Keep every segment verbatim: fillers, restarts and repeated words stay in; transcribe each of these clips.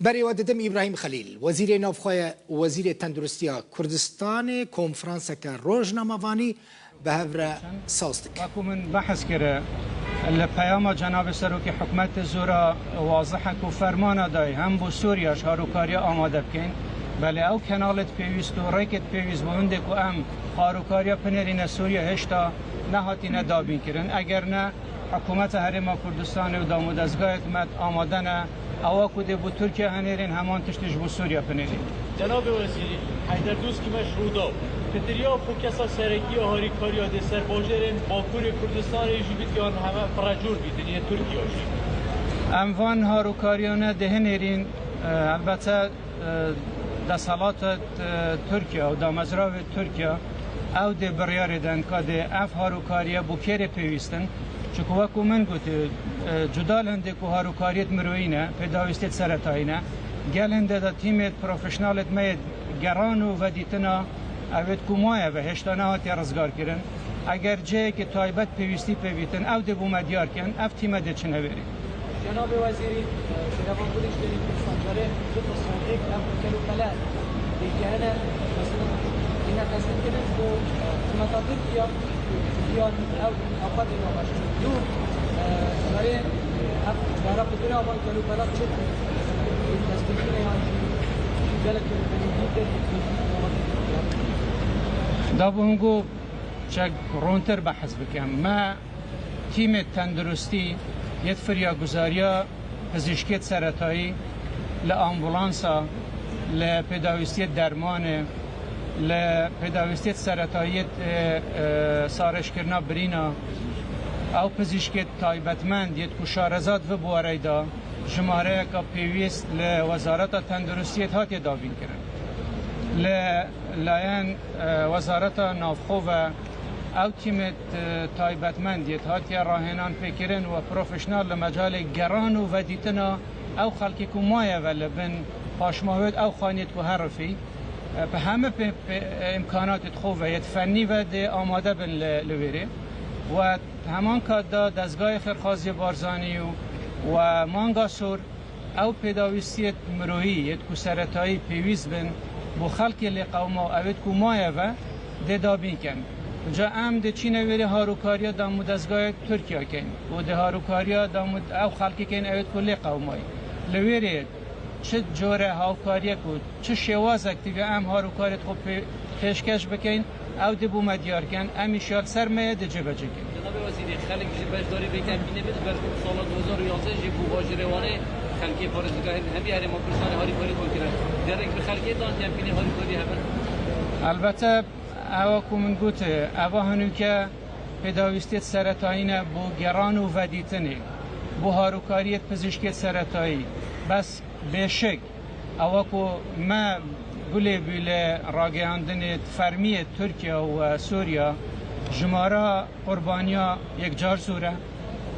Berê we didim Îbrahîm Xelîl, Wezîrê Navxwe ye û Wezîrê Tenduristiya Kurdistanê, konferanseke rojnamevanî bi hev re saz dike. Wekû min behs kire, li peyama Cenabê Serokê Hikûmetê zora wazih e ku fermana dayê hem bo Sûriya ji harûkariya amade bikeyn. Belê ew kenalêt pêwîst û rêkêt pêwîst bo hindê ku em harûkariya binêrîne Sûriya hêşta nehatîne dabînkirin. Eger ne, Hikûmeta Herêma Kurdistanê û damûdezgahêt me amade ne, ewa ku dê bo Tirkiye henêrên heman tiştî ji bo Sûriye binêrîn. Cenabê Wezîrî, Heyder Dûskî me ji Rûdaw, pitiriya xwe kesa serekî ya harîkariya dê ser bajêrên Bakurê Kurdistanê jî bît yan heme pirecûr bîtin yê Tirkiye jî. Em van harûkariyane dê hinêrîn, e, elbete, e, desthelata, e, Tirkiye û damezrava Tirkiye ew dê biryarê den ka dê ev harûkariye bo kê rê pêwîst in. Çunku wekû min gotî, e, cuda li hindê ku harûkariyêt miroyî ne, pêdawîstiyêt seretayî ne, gel hindê de tîmêt profesyonelêt me yê geran û vedîtina ewêt ku maye ve hêşta nehatiye rizgarkirin. Eger cihekî taybet pêwîstî pê bîtin, ew dê bo me diyar ken, ev tîme dê çine vêrê. Cenabê Wezîrî, e, Şêrevan Gulîş derî Kurdistan carê du firsendêk ev kelûpele dêkehine, mesela, yine teslim kirin ku, e, hikûmeta Tirkiye, Tirkiye ew afetê navaşin. Du, e, carê, e, ev dara pitir avan kelûpela çi destpêkîne yan jî gelek kelûpelî dîtir. Da bû hûn got, çek rontir behs bikim. Me tîmê tenduristî yê firyaguzariya pizîşkêt seretayî li ambulansa, li pêdawîstiyê dermanê, li pêdawîstiyê seretayî yê, e, e, sarêjkirina birîna, ew pizîşkêt taybetmend yê ku şareza di vê buwareyê de jimareyeka pêwîst li Wezareta Tenduristiyê hatiye dabînkirin. Li layen, e, Wezareta Navxwe ve ew tîmêt, e, taybetmend yêt hatiye rahênan pêkirin we profesyonel li mecalê geran û vedîtina ew xelkê ku maye ve li bin paşmawêt ew xaniyêt ku herifî, e, bi heme pê, pê, e, îmkanatêt xwe ve yêt fennî ve dê amade bin li, li wêrê. We heman kat de dezgahê xêrxwaziyê Barzanî û we manga sor ew pêdawîstiyêt miroyî yêt ku seretayî pêwîst bin bo xelkê lê qewma û ewêt ku maye ve dê dabîn ken. Ca em dê çîne wêrê harûkariya damûdezgahê Tirkiye keyn û dê harûkariya damû-, ew xelkê keyn ewêt ku lê qewmayî. Li wêrê çi cure hawkariyek û çi şêwazek divê em harûkarêt xwe pê-, pêşkeş bikin, ew dê bo me diyar ken, em îşya li ser me ye dê cêbecê kin. Cenabê Wezîrî, xelk jî beşdarî vê kempînê bê, ji ber ku sala du hezar û yazdeh jî ku bajêrê Wanê xelkê parêzgahên hemî Herêma Kurdistanê harîkarî xwe kirin. Gerek bi xelkê dan kempînê harîkarî hebe? Elbette, ewa ku min got, eva hinûke pêdawîstiyêt seretayî ne bo geran û vedîtinê, bo harûkariyêt pizîşkêt seretayî. Bes bêşik, ewa ku me gulê bû li ragihandinê fermiyê Tirkiye û Sûriye, jimara qurbaniya yekcar zor e,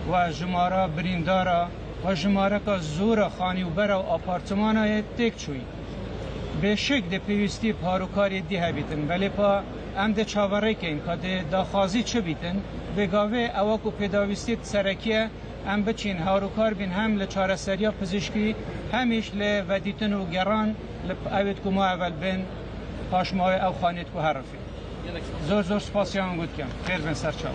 we jimara birîndara, we jimareka zor a xanî û bera û apartmana yê têk çûyî. Bêşik dê pêwîstî bi harûkarê dî hebîtin, belê pa em dê çaverêkeyn ka dê daxwazî çi bîtin, bêgavê ewa ku pêdawîstî serekî ye, em biçîn harûkar bîn hem li çareseriya pizîşkî, hem îş li vedîtin û geran li ewêt ku ma evel bên paşmawê ew xanêt ku herifî. Zor zor spasiya wan got dikim. Xêr bin ser çav.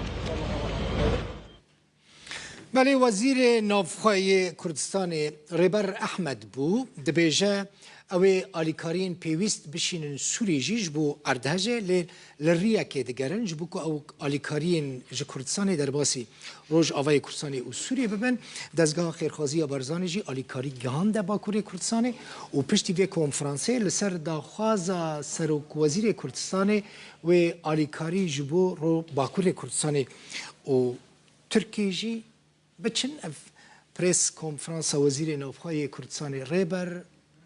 Belê Wezîrê Navxwe yê Kurdistanê Rêber Ehmed bû, dibêje, ew ê alîkariyên pêwîst bişînin Sûriyê jî ji bo erdhejê, lê li riyekê digerin, ji bo ku ew alîkariyên ji Kurdistanê derbasî Rojavayê Kurdistanê û Sûriyê bibin. Dezgeha Xêrxwazî ya Barzanî jî alîkarî gihande Bakurê Kurdistanê û piştî vê konferansê li ser daxwaza Serokwezîrê Kurdistanê wê alîkarî ji bo ro Bakurê Kurdistanê û Tirkiyê jî biçin. Ev prês konferansa Wezîrê Navxwe yê Kurdistanê Rêber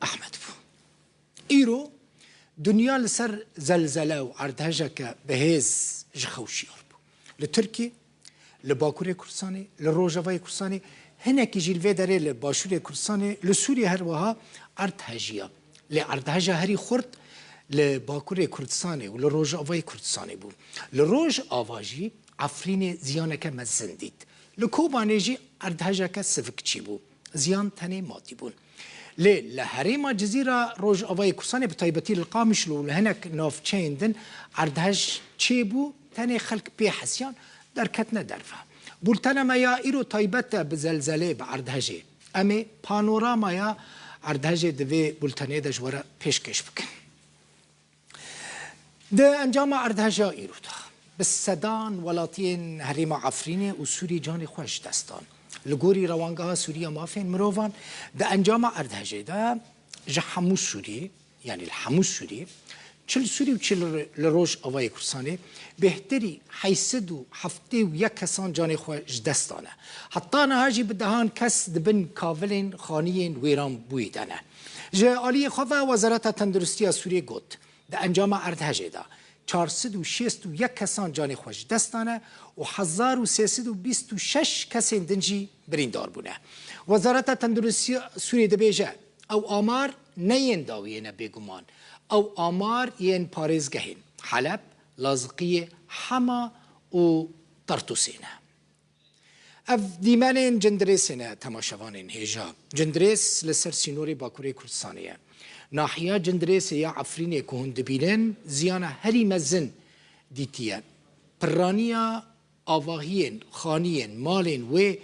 Ehmed bû. Îro dinya li ser zelzele û erdhejeke bihêz ji xew şiyar bû. Li Tirkiyê, li Bakurê Kurdistanê, li Rojavayê Kurdistanê, hinekî jî li vê derê li Başûrê Kurdistanê, li Sûriyê her wiha erdhejiya. Lê erdheja herî xurt li Bakurê Kurdistanê û li Rojavayê Kurdistanê bû. Li Rojava jî Efrînê ziyaneke mezin dît. Li Kobanê jî erdhejeke sivikçî bû. Ziyan tenê madî bûn. Lê li herêma Cizîra Rojavayê Kurdistanê, bi taybetî li Qamişlo û li hinek navçeyên din erdhej çêbû, tenê xelk pê hesiyan, derketine derve. Bultena me ya îro taybet e bi zelzelê, bi erdhejê. Em ê panoramaya erdhejê di vê bultenê de ji we re pêşkêş bikin. Di encama erdheja îro de bi sedan welatiyên herêma Efrînê û Sûrî canê xwe ji dest dan. Li gorî Rewangeha Sûrî ya Mafên Mirovan, di encama erdhejê de ji hemû Sûrî, yanî li hemû Sûrî, çil Sûrî û çil li Rojavayê Kurdistanê, bêhtirî heyt sed û heftê û yek kesan canê xwe ji dest dane. Heta niha jî bi dehan kes di bin kavilên xaniyên wêran bûyî de ne. Ji aliyê xwe ve Wezareta Tenduristiya Sûriyê got, di encama erdhejê de çar sed û şêst û yek kesan canê xwe ji dest dane û hezar û sê sed û bîst û şeş kesên din jî birîndar bûne. Wezareta Tenduristiya Sûriyê dibêje, ew amar ne yên dawiyê ne bêguman. Ew amar yên parêzgehên Heleb, Laziqiyê, Hema û Tartûsê ne. Ev dîmenên Cindirêsê ne, temaşevanên hêja. Cindirês li ser sînorê Bakurê Kurdistanê ye. Nahiya Cindirêsê ya Efrînê ku hûn dibînin, ziyana herî mezin dîtiye. Pirraniya avahiyên, xaniyên, malên wê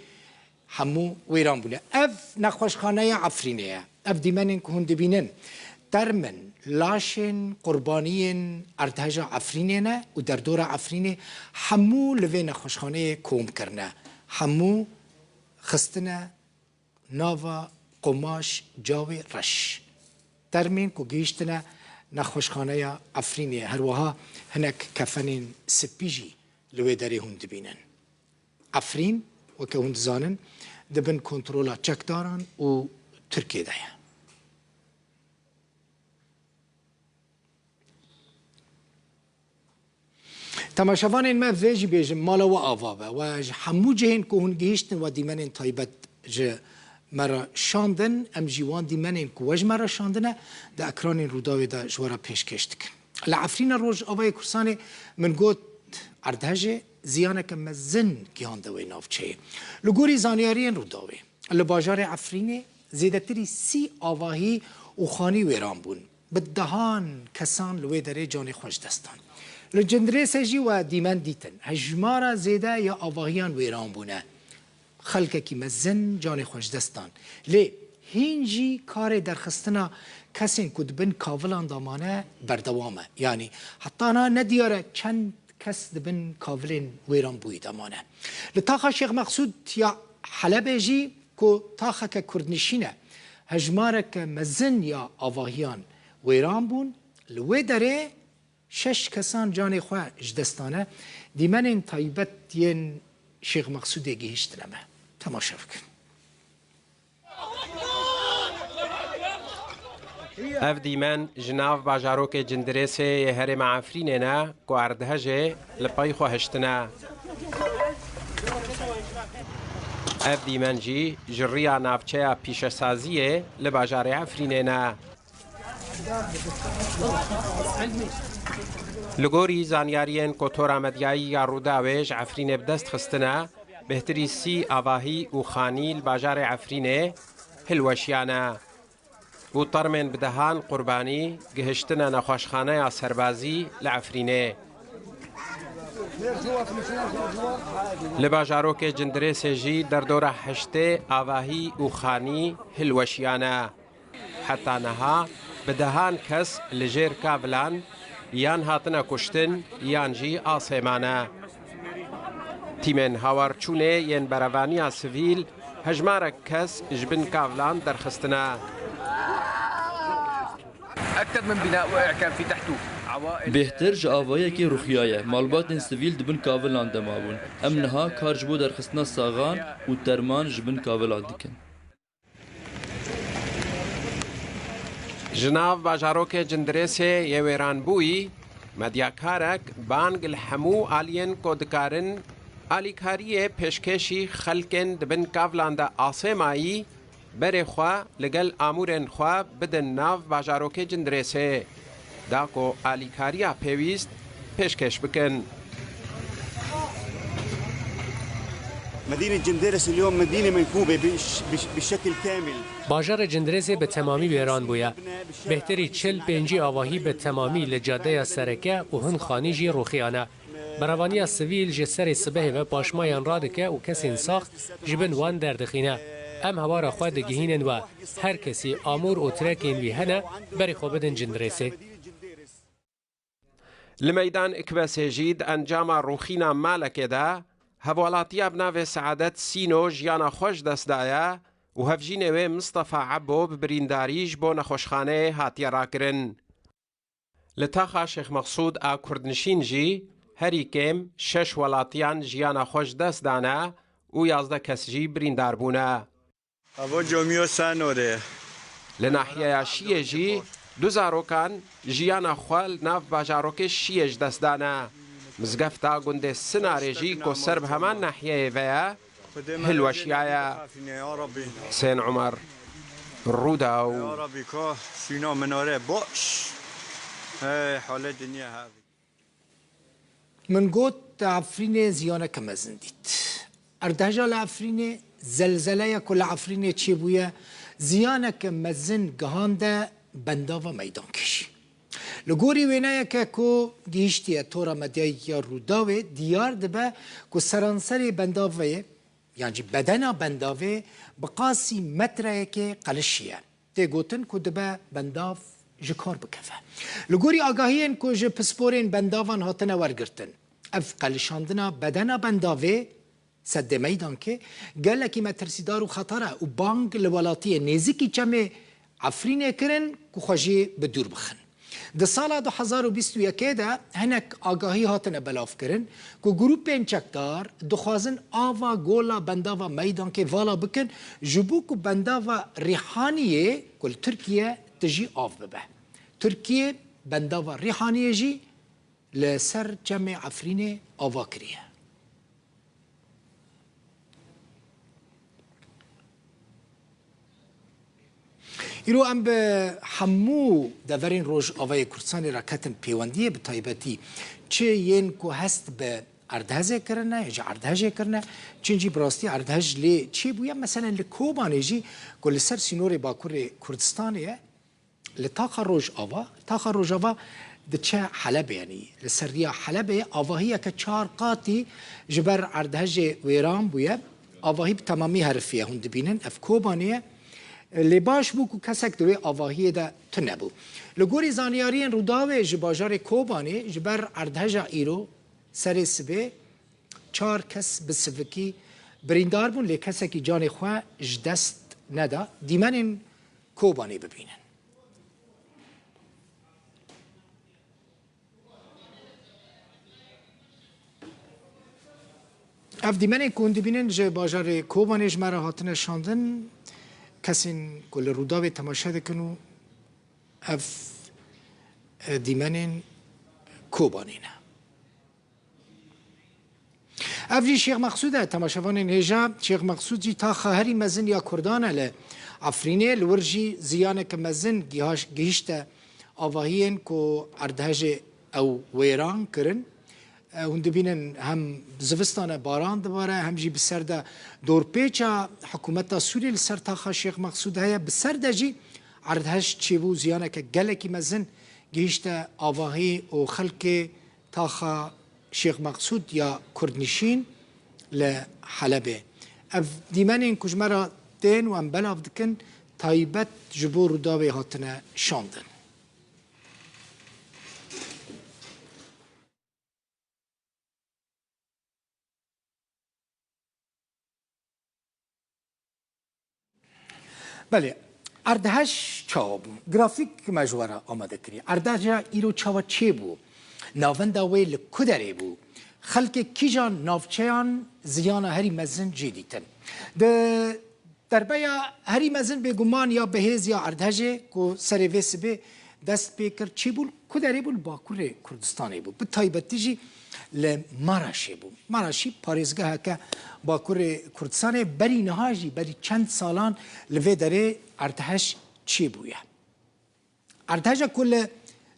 hemû wêran bûne. Ev nexweşxaneya Efrînê ye. Ev dîmenên ku hûn dibînin, termên laşên qurbaniyên erdheja Efrînê ne û derdora Efrînê hemû li vê nexweşxaneyê kom kirine. Hemû xistine nava qumaş, cawê reş. Termên ku gihîştine nexweşxaneya Efrînê. Her wiha hinek kefenên spî jî li wê derê hûn dibînin. Efrîn, weke hûn dizanin, di bin kontrola çekdaran û Tirkiyê de ye. Temaşevanên me, vê jî bêjim, mala we ava be. We ji hemû cihên ku hûn gihîştin we dîmenên taybet ji me re şandin, em jî wan dîmenên ku we ji me re şandine, di ekranên Rûdawê de ji we re pêşkêş dikin. Li Efrîna Rojavayê Kurdistanê, min got, erdhejê ziyaneke mezin gihande wê navçeyê. Li gorî zanyariyên Rûdawê, li bajarê Efrînê zêdetirî sî avahî û xanî wêran bûn. Bi dehan kesan li wê derê canê xwe ji dest dan. Li Cindirêsê jî we dîmen dîtin. Hejmara zêde ya avahiyan wêran bûne. Xelkekî mezin canê xwe ji dest dan. Lê hîn jî karê derxistina kesên ku di bin kavilan de mane berdewam e. Yanî heta niha nediyar e çend kes di bin kavilên wêranbûyî de mane. Li taxa Şêx Meqsûd ya Helebê jî ku taxeke kurdnişîn e, hejmareke mezin ya avahiyan wêran bûn. Li wê derê şeş kesan canê xwe ji dest dane. Dîmenên taybet yên Şêx Meqsûdê gihîştine me. Temaşe bikin. Ev dîmen ji nav bajarokê Cindirêsê yê herêma Efrînê ne ku erdhejê li pey xwe hiştine. Ev dîmen jî ji riya navçeya pîşesaziyê li bajarê Efrînê ne. Li gorî zanyariyên kotora medyayî ya Rûdawê ji Efrînê bi dest xistine, bêhtirî sî avahî û xanî li bajarê Efrînê hilweşiyane û termên bi dehan qurbanî gihiştine nexweşxaneya serbazî li Efrînê. Li bajarokê Cindirêsê jî derdora heştê avahî û xanî hilweşiyane. Heta niha bi dehan kes li jêr kavilan yan hatine kuştin yan jî asê mane. Tîmên hawarçûnê yên berevaniya sivîl hejmarek kes ji bin kavilan derxistine. أكثر من بناء وقع كان في تحته عوائل. Bêhtir ji avahiyekê ruxiyaye. Malbatên sivîl di bin kavilan de mabûn. Em niha kar ji bo derxistina saxan û terman ji bin kavilan dikin. Ji nav bajarokê Cindirêsê yê wêranbûyî, medyakarek bang li hemû aliyên ku dikarin alîkariyê pêşkêşî xelkên di bin kavilan de asê mayî berê xwe li gel amûrên xwe bidin nav bajarokê Cindirêsê, da ku alîkariya pêwîst pêşkêş bikin. مدينة جنديرس اليوم مدينة منكوبة بش-، بش-، بشكل كامل. Bajarê Cindirêsê bi temamî wêran bûye. Bêhtirî çil pêncî avahî bi temamî li cadeya sereke û hin xanî jî rûxiyane. Berevaniya sivîl ji serê sibehê ve paşmayan radike û kesên sax ji bin wan derdixîne. Em hewara xwe digihînin we. Her kesî amûr û tirekên wî hene, berê xwe bidin Cindirêsê. Li meydan Ikbesê jî di encama rûxîna malekê de, hevalatiya bi navê Seadet Sîno jiyana xwe ji dest daye û hevjînê wê Mistefa Ebo bi birîndarî ji bo nexweşxaneyê hatiye rakirin. Li taxa Şêx Mexsûd a Kurdnişîn jî herî kêm şeş welatiyan jiyana xwe ji dest dane û yazdeh kes jî birîndar bûne. Avo comiyo sanore. Li nahiyeya Şiyê jî du zarokan jiyana xwe li nav bajarokê Şiyê ji dest dane. Mizgefta gundê Sinarê jî ku ser bi heman nahiyeyê ve ye, hilweşiyaye. Husên Umer, Rûdaw. Ya Rabbi, ko sîno minore boş. Hey, hale dinya havi. Min got, di Efrînê ziyaneke mezin dît. Erdheja li Efrînê, zelzeleya ku li Efrînê çêbûye, ziyaneke mezin gihande bendava Meydankê jî. Li gorî wêneyeke ku gihîştiye tora medyayî ya Rûdawê, diyar dibe ku seranserê bendavê, yan jî bedena bendavê bi qasî metreyekê qelişiye. Tê gotin ku dibe bendav ji kar bikeve. Li gorî agahiyên ku ji pisporên bendavan hatine wergirtin, ev qelişandina bedena bendavê Seddê Meydankê gelekî metirsîdar û xeter e û bang li welatiyê nêzîkî çemê Efrînê kirin ku xwe jê bi dûr bixin. Di sala du hezar û bîst û yekê de hinek agahî hatine belavkirin ku grûpên çekdar dixwazin ava gola bendava Meydankê vala bikin, ji bo ku bendava Rîhaniyê ku li Tirkiye tijî av bibe. Tirkiye bendava Rîhaniyê jî li ser çemê Efrînê ava kiriye. Îro em bi hemû deverên Rojavayê Kurdistanê re ketin pêwendiyê, bi taybetî çi yên ku hest bi erdhezê kirine, ji erdhejê kirine, çin jî bi rastî erdhej lê çêbûye. Meselen li Kobanê jî ku li ser sînorê Bakurê Kurdistanê ye, li taxa Rojava, taxa Rojava diçe Helebê, yanî li ser riya Helebê avahiyeke çar qatî ji ber erdhejê wêran bûye. Avahî bi temamî herifiye, hûn dibînin, ev Kobanê ye. Lê baş bû ku kesek di wê avahiyê de tune bû. Li gorî zanyariyên Rûdawê ji bajarê Kobanê ji ber erdheja îro serê sibê çar kes bi sivikî birîndar bûn, lê kesekî canê xwe ji dest neda. Dîmenên Kobanê bibînin. Ev dîmenên ku hûn dibînin ji bajarê Kobanê ji me re hatine şandin. Kesên ku li Rûdawê temaşe dikin û ev, e, dîmenên Kobanê ne. Ev jî Şêx Mexsûd e, temaşevanên hêja. Şêx Mexsûd jî taxa herî mezin ya Kurdan e li Efrînê. Li wir jî ziyaneke mezin gihaş-, gihişte avahiyên ku erdhejê ew wêran kirin. E, hûn dibînin hem zivistan e, baran dibare, hem jî bi ser de dorpêça hikûmeta Sûriyê li ser taxa Şêx Mexsûd heye. Bi ser de jî erdhej çêbû, ziyaneke gelekî mezin gihişte avahî û xelkê taxa Şêx Mexsûd ya Kurdnişîn li Helebê. Ev dîmenên ku ji me re tên û em belav dikin, taybet ji bo Rûdawê hatine şandin. Belê, erdhej çawa bû? Grafîk me ji we re amade kiriye. Erdheja îro çawa çêbû? Navenda wê li ku derê bû? Xelkê kîjan navçeyan ziyana herî mezin jê dîtin? Di derbeya herî mezin bêguman ya bihêz ya erdhejê ku serê vê sibê dest pê kir, çêbû li ku derê bû? Li Bakurê Kurdistanê bû. Bi taybetî jî li Maraşê bû. Maraşî parêzgeheke Bakurê Kurdistanê, berî niha jî, berî çend salan li vê derê erdhej çêbûye. Erdheja ku li,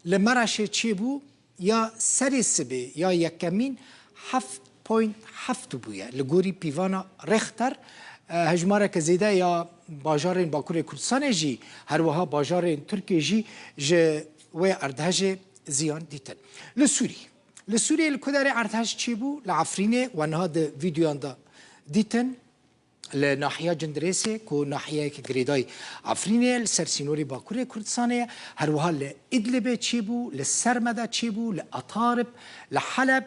li Maraşê çêbû, ya serê sibê ya yekemîn heft point heft bûye. Li gorî pîvana Richter, E, hejmareke zêde ya bajarên Bakurê Kurdistanê jî, her wiha bajarên Tirkiyê jî ji wê erdhejê ziyan dîtin. Li Sûrî. Li Sûriyê li ku derê erdhej çêbû? Li Efrînê, we niha di vîdeoyan de dîtin. Li nahiya Cindirêsê, ku nahiyeyeke girêdayî Efrînê ye, li ser sînorê Bakurê Kurdistanê ye. Her wiha li Idlibê çêbû, li Sermeda çêbû, li Atarib, li Heleb,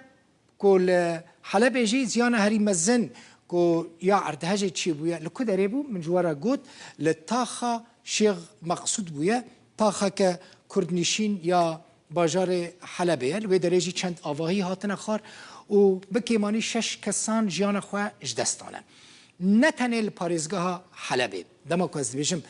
ku li Helebê jî ziyana herî mezin ku ya erdhejê çêbûye, li ku derê bû? Min ji we re got, li taxa Şêx Meqsûd bûye, taxeke kurdnişîn ya bajarê Helebê ye. Li wê derê jî çend avahî hatine xwar û bi kêmanî şeş kesan jiyana xwe ji dest dane. Ne tenê li parêzgeha Helebê. Dema ku ez dibêjim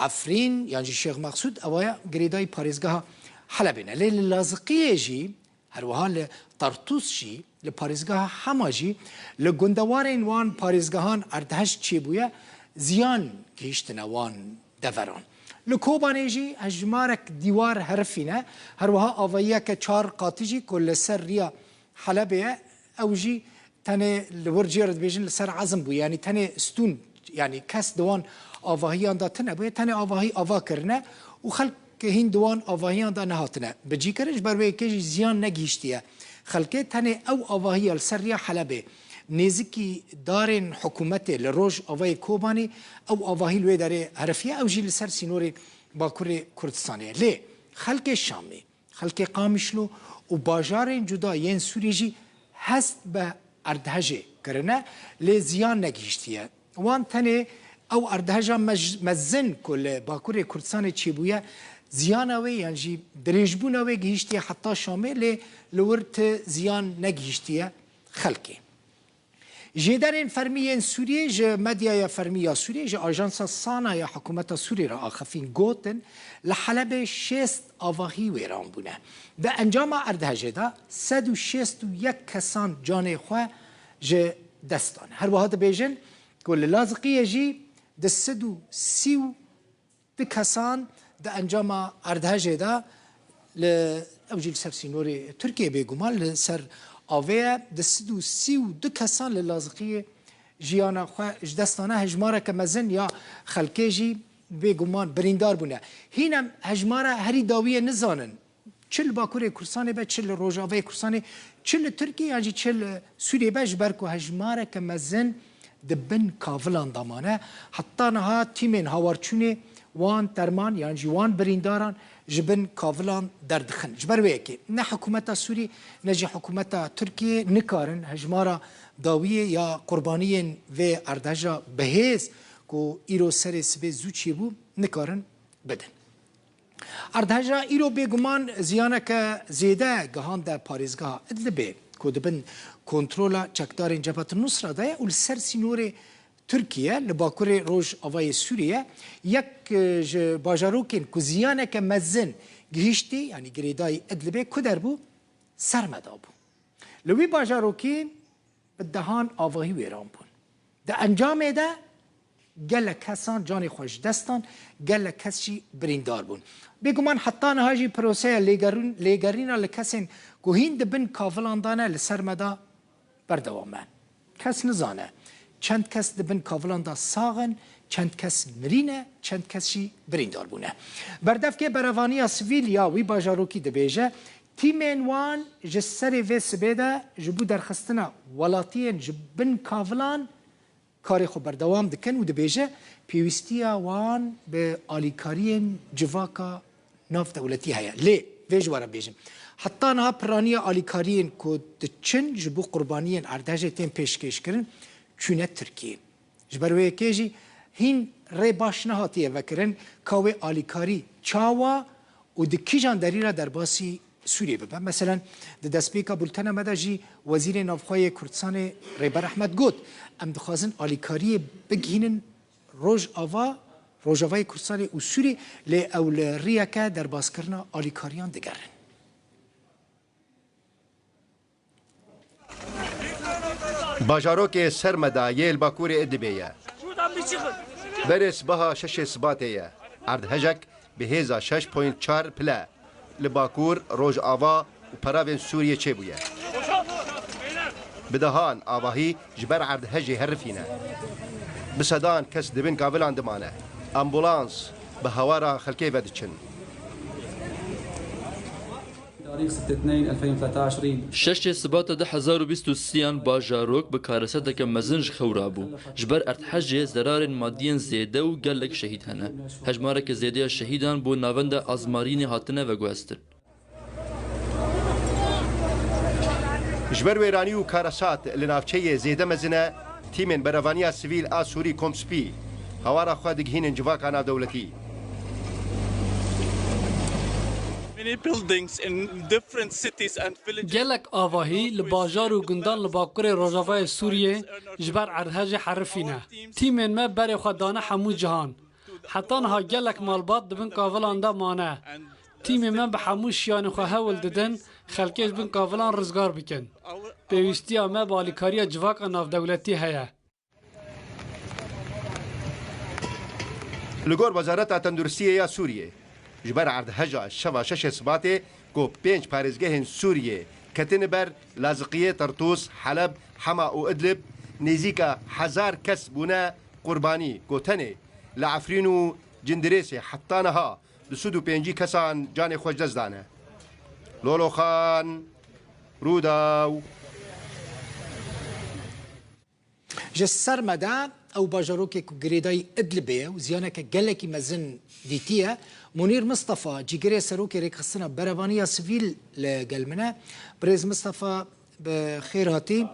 Efrîn yan jî Şêx Meqsûd, ewa ye girêdayî parêzgeha Helebê ne. Lê li Laziqiyê jî, her wiha li Tartûs jî, li parêzgeha Hema jî, li gundewarên wan parêzgehan erdhej çêbûye, ziyan gihîştine wan deveran. Li Kobanê jî hejmarek dîwar herifîne, her wiha avahiyeke çar qatî jî ku li ser riya Helebê ye, ew jî tenê li wir cê re dibêjin li ser ezm bû, yanî tenê stûn, yanî kes di wan avahiyan de tune bûye, tenê avahî ava kirine û xelk hîn di wan avahiyan de nehatine bicîkirin, ji ber wê yekê jî ziyan negihîştiye xelkê. Tenê ew avahiya li ser riya Helebê nêzikî darên hikûmetê li rojavayê Kobanê, ew avahî li wê derê herifiye, ew jî li ser sînorê Bakurê Kurdistanê ye. Lê xelkê Şamê, xelkê Qamişlo û bajarên cuda yên Sûriyê jî hest bi erdhejê kirine, lê ziyan negihîştiye. Wan tenê ew erdheja mej-, mezin ku li Bakurê Kurdistanê çêbûye, ziyana wê yan jî dirêjbûna wê gihîştiye heta Şamê, lê li wir ti ziyan negihîştiye xelkê. Jêderên fermî yên Sûriyê ji medyaya fermî ya Sûriyê, ji ajansa Sana ya hikûmeta Sûriyê re axifîn, gotin, li Helebê şêst avahî wêran bûne. Di encama erdhejê de sed û şêst û yek kesan canê xwe ji dest dan. Her wiha dibêjin ku li Laziqiyê jî di sed û sî û du kesan di encama erdhejê de li, ew jî li ser sînorê Tirkiyê bêguman li ser avê ye, di sed û sî û du kesan li Laziqiyê jiyana xwe ji dest dane, hejmareke mezin ya xelkê jî bêguman birîndar bûne. Hîn em hejmara herî dawiyê nizanin. Çi li Bakurê Kurdistanê be, çi li Rojavayê Kurdistanê, çi li Tirkiyê yan jî çi li Sûriyê be, ji ber ku hejmareke mezin di bin kavilan de mane. Heta niha tîmên hawarçûnê wan terman yan jî wan birîndaran ji bin kavilan derdixin. Ji ber wê yekê ne hikûmeta Sûrî ne jî hikûmeta Tirkiyê nikarin hejmara dawiyê ya qurbaniyên vê erdheja bihêz ku îro serê sibê zû çêbû, nikarin bidin. Erdheja îro bêguman ziyaneke zêde gihande parêzgeha Idlibê ku di bin kontrola çekdarên Cebhet Nusra de ye û li ser sînorê Tirkiye li bakurê rojavayê Sûriyê ye. Yek, e, ji bajarokên ku ziyaneke mezin gihîştî, yanî girêdayî Idlibê, ku der bû? Sermeda bû. Li wî bajarokî bi dehan avahî wêran bûn. Di encamê de gelek kesan canê xwe ji dest dan, gelek kes jî birîndar bûn. Bêguman heta niha jî proseya lêgerûn-, lêgerîna li kesên ku hîn di bin kavilan de ne li Sermeda berdewam e. Kes nizane çend kes di bin kavilan de sax in, çend kes mirî ne, çend kes jî birîndar bûne. Berdevkê Berevaniya Sivîl ya wî bajarokî dibêje, tîmên wan ji serê vê sibê de ji bo derxistina welatiyên ji bin kavilan karê xwe berdewam dikin û dibêje, pêwîstiya wan bi alîkariyên civaka navdewletî heye. Lê vê ji we re bêjim, heta niha piraniya alîkariyên ku diçin ji bo qurbaniyên erdhejê tên pêşkêşkirin, çûne Tirkiyê. Ji ber wê yekê jî hîn rê baş nehatiye vekirin ka wê alîkarî çawa û di kîjan derî re derbasî Sûriyê bibe. Meselen, di destpêka bultena me de jî Wezîrê Navxwe yê Kurdistanê Rêber Ehmed got, em dixwazin alîkariyê bigihînin Rojava, Rojavayê Kurdistanê û Sûrî, lê ew li riyeke derbaskirina alîkariyan digerin. Bajarokê Sermeda yê li bakurê Idlibê ye. Berê sibaha şeşê sibatê ye. Erdhejek bi hêza şeş point çar pile li bakur, rojava û peravên Sûriyê çêbûye. Bi dehan avahî ji ber erdhejê herifîne. Bi sedan kes di bin kavilan dimane. Ambulans bi hawara xelkê ve diçin. تاريخ ستة اثنين ألفين وثلاثة عشر. Şeşê Sibata du hezar û bîst û sêyan bajarok bi kareseteke mezin ji xew rabû. Ji ber erdhejê zerarên madiyên zêde û gelek şehîd hene. Hejmareke zêde ya şehîdan bo navenda Azmarînê hatine veguhestin. Ji ber wêranî û karesat li navçeyê zêde mezin e, tîmên berevaniya sivîl a Sûrî Komspî hawara xwe digihînin civaka navdewletî. Many buildings in different cities and villages. Gelek avahî li bajar û gundan li bakurê rojavayê Sûriyê ji ber erdhejê herifîne. Tîmên me berê xwe dane hemû cihan. Heta niha gelek malbat di bin kavilan de mane. Tîmê me bi hemû şiyanên xwe hewl didin, xelkê ji bin kavilan rizgar bikin. Pêwîstiya me bi alîkariya civaka navdewletî heye. Li gor Wezareta Tenduristiyê ya Sûriyê, ji ber erdheja şeva şeşê Sibatê ku pênc parêzgehên Sûriyê ketine ber laziqiyê Tertûs, Heleb, Hema û Idlib, nêzîka hezar kes bûne qurbanî ku tenê li Efrîn û Cindirêsê heta niha du sed û pêncî kesan canê xwe ji dest dane. Lolo Xan, Rûdaw. Ji ser me de ew bajarokê ku girêdayî Idlibê ye û ziyaneke gelekî mezin dîtiye, Munîr Mistefa, cîgirê serokê rêkxistina berevaniya sivîl li gel min e. Birêz Mistefa, bi xêr hatî.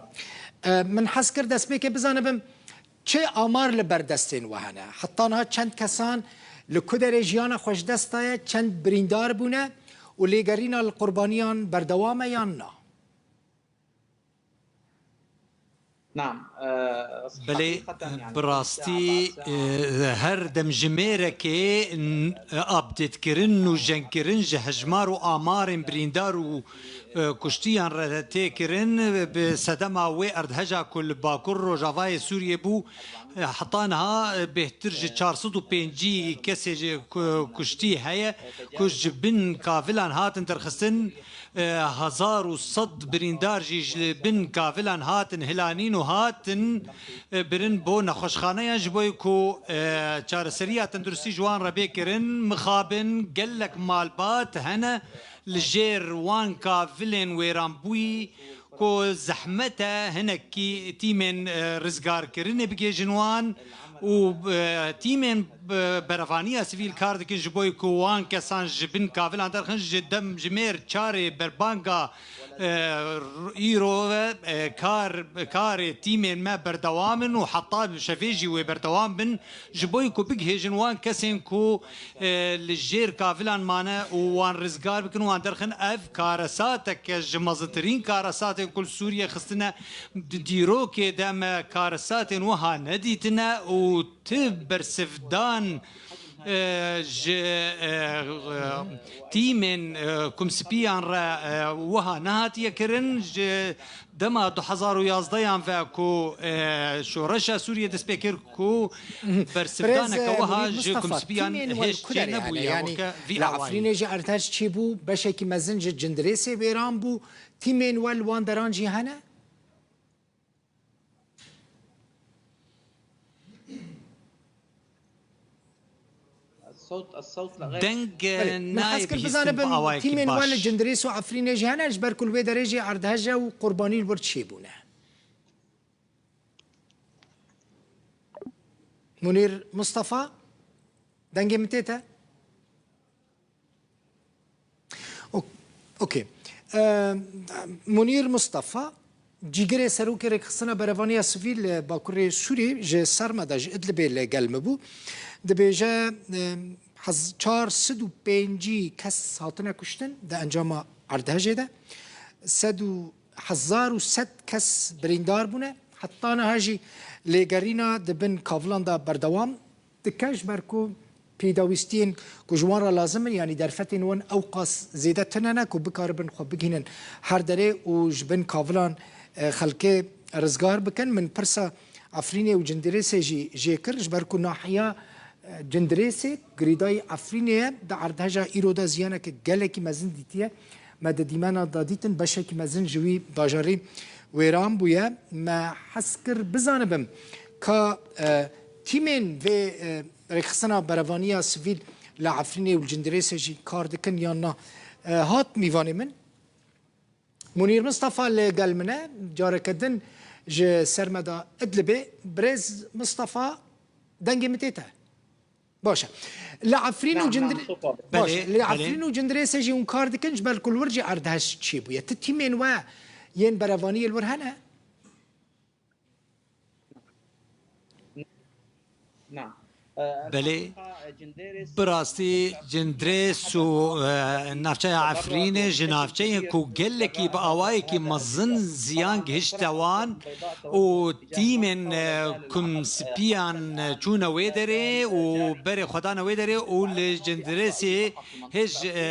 E, min hez kir destpêkê bizanibim, çi amar li ber destên we hene? Heta niha çend kesan li ku derê jiyana xwe ji dest daye, çend birîndar bûne û lêgerîna li qurbaniyan berdewam e yan na? Belê, bi rastî, e, her demjimêrekê n-, e, updatekirin, nûjenkirin ji hejmar û amarên birîndar û, e, kuştiyan re tê kirin. Bi sedema wê erdheja ku li Bakur Rojavayê Sûriyê bû, e, heta niha, e, bêhtir ji çar sed û pêncî kesê ji ku-, kuştî heye ku ji bin kavilan hatin derxistin. E, hezar û sed birîndar jî ji bin kavilan hatin hilanîn û hatin, e, birin bo nexweşxaneyan ji bo ku, e, çareseriya tenduristî ji wan re bê kirin. Mixabin gelek malbat hene li jêr wan kavilên wêranbûyî ku zehmet e hinekî tîmên, e, rizgarkirinê bigihêjin wan. û, e, tîmên, e, berevaniya sivîl kar dikin ji bo ku wan kesan ji bin kavilan derxin. Ji demjimêr çarê berbanga, e, îro ve, e, kar, karê tîmên me berdewam in û heta bi şevê jî wê berdewam bin ji bo ku bigihêjin wan kesên ku, e, li jêr kavilan mane û wan rizgar bikin, wan derxin. Ev karesateke ji mezintirîn karesatên ku li Sûriyê xistine. Di dîrokê de me karesatên wiha nedîtine û ti bersivdan, e, ji, e, e, tîmên, e, kumspiyan re, e, wiha nehatiye kirin. Ji dema du hezar û yazdeyan ve ku, e, şoreşa Sûriyê dest pê kir ku bersivdaneke wiha ji kumspiyan hêj çênebûye weke vî awayî. Li Efrînê jî erdhej çêbû, beşekî mezin ji Cindirêsê wêran bû. Tîmên we li wan deran jî hene? الصوت الصوت لغير Deng Belê, min hez kir nayê bihîstin bizanibim, bi awayekî tîmên we li baş. Cindirês û Efrînê jî hene, ji ber ku li wê derê jî erdhej e û qurbanî li wir çêbûne. Munîr Mustafa, dengê min tê te? Ok-, okey. Eee, Munîr Mustafa, cîgirê serokê rêkxistina berevaniya sivîl li Bakurê Sûrî ji ser me de, ji Idlibê li gel me bû. Dibêje, eee, hez-, çar sed û pêncî kes hatine kuştin di encama erdhejê de. Sed û, hezar û sed kes birîndar bûne. Heta niha jî lêgerîna di bin kavilan de berdewam dike, ji ber ku pêdawîstiyên ku ji wan re lazim in, yanî derfetên wan ew qas zêde tune ne ku bikaribin xwe bigihînin her derê û ji bin kavilan, e, xelkê rizgar bikin. Min pirsa Efrînê û Cindirêsê jî jê kir, ji ber ku nahiya, e, Cindirêsê girêdayî Efrînê ye, di erdheja îro de ziyaneke gelekî mezin dîtiye. Me di dîmena de dîtin beşekî mezin ji wî bajarî wêran bûye. Me hez kir bizanibim ka, e, Tîmên vê, e, rêkxistina berevaniya sivîl li Efrînê û li Cindirêsê jî kar dikin yan na? E, hat mîvanê min. Munîr Mistefa li gel min e, careke din ji Sermeda Idlibê. Birêz Mistefa, dengê min tê te? Baş e. Li Efrîn û Nam, nam, Cindir-, sopa. Baş e. Belê, Li belê. Efrîn û Cindirêsê jî hûn kar dikin, ji ber ku li wir jî erdhej çêbûye. Tu tîmên we yên berevaniyê li wir hene? Belê, bi rastî Cindirês û, e, navçeya Efrînê ji navçeyên ku gelekî bi awayekî mezin ziyan gihişte wan û tîmên, e, kumsipiyan, e, çûne wê derê û berê xwe dane wê derê û li Cindirêsê hêj, e,